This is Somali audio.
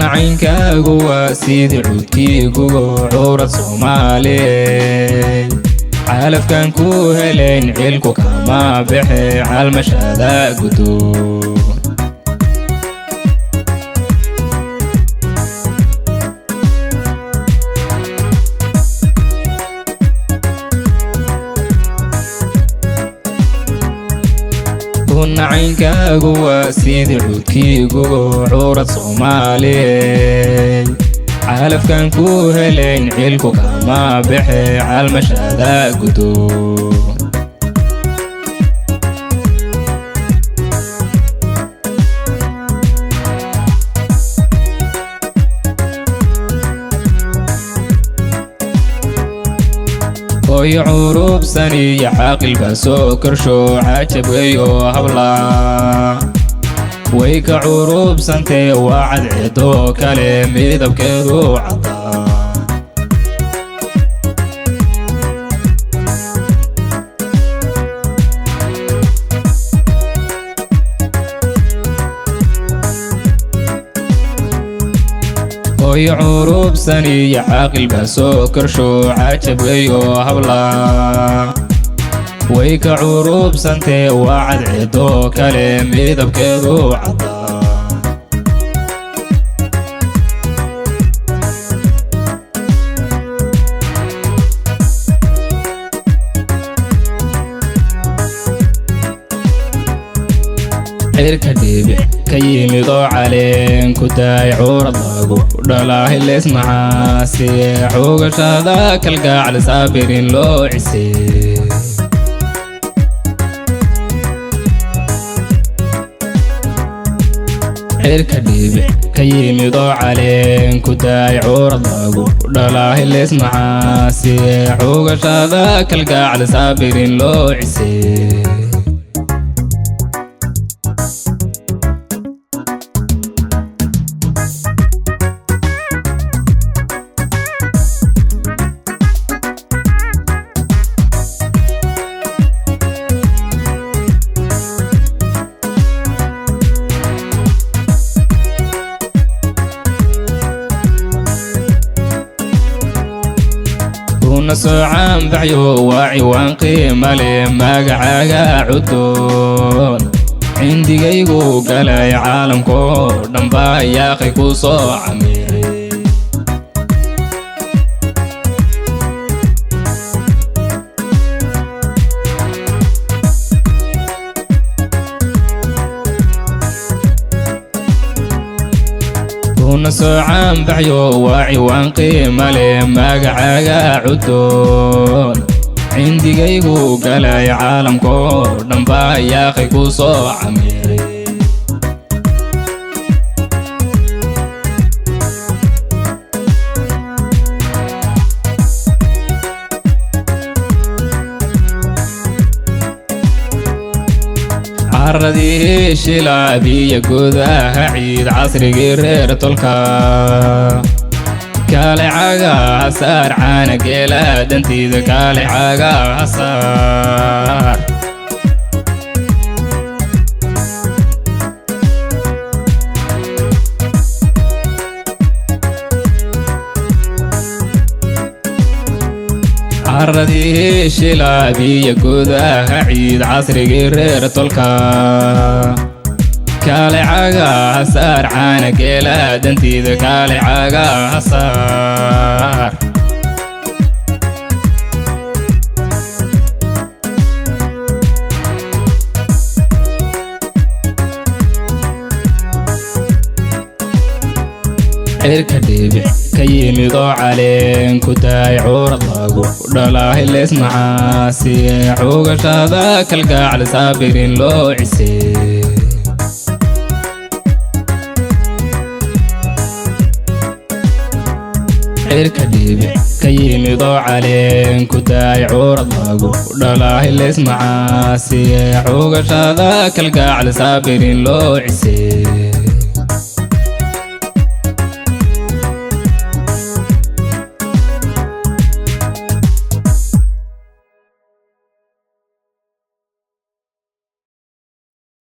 Caynkaagu waa sidii cudkiigugo curad Soomaaliyeed. Calafkan ku helayn cilku kama bixe calmashada gudo. Caynkaagu waa sidii cudkiigugo curad Soomaaliyeed. Calafkan ku helayn cilku kama bixe calmashada gudo. Hooyo curubsan iyo caaqil baa soo korsho cajabweyo habla. Way ka curubsantee waa cadceedoo kale midabkeedu caddaa. Hooyo curubsan iyo caaqil baa soo korsho cajabweyo habla. Way ka curubsantee waa cadceedoo kale midabkeedu caddaa. Cirka dhibic ka yimid oo caleen ku daay curad lagu dhalaahileys macaasiye cugashada kalgacal saabirin loo cisee. Cirka dhibic ka yimid oo caleen ku daay curad lagu dhalaahileys macaasiye cugashada kalgacal saabirin loo cisee. Kuna soo caanbaxyo waa ciwaan qiima leh magacaaga cudoon. Cindigaygu galay caalamkoo dhan baa yaaqay ku soo camiray. Kuna soo caanbaxyo waa ciwaan qiima leh magacaaga cudoon. Cindigaygu galay caalamkoo dhan baa yaaqay ku soo camiray. Caradii shilaabiya gudaha ciid casrigii reer tolka. Kaale cagaha saar caana geela dantiida kaale cagaha saar. Caradii shilaabiya gudaha ciid casrigii reer tolka. Kaale cagaha saar caana geela dantiida kaale cagaha saar. Cirka dhibic ka yimid oo caleen ku daay curad lagu dhalaahileys macaasiye cugashada kalgacal saabirin loo cisee. Cirka dhibic ka yimid oo caleen ku daay curad lagu dhalaahileys macaasiye cugashada kalgacal saabirin loo cisee.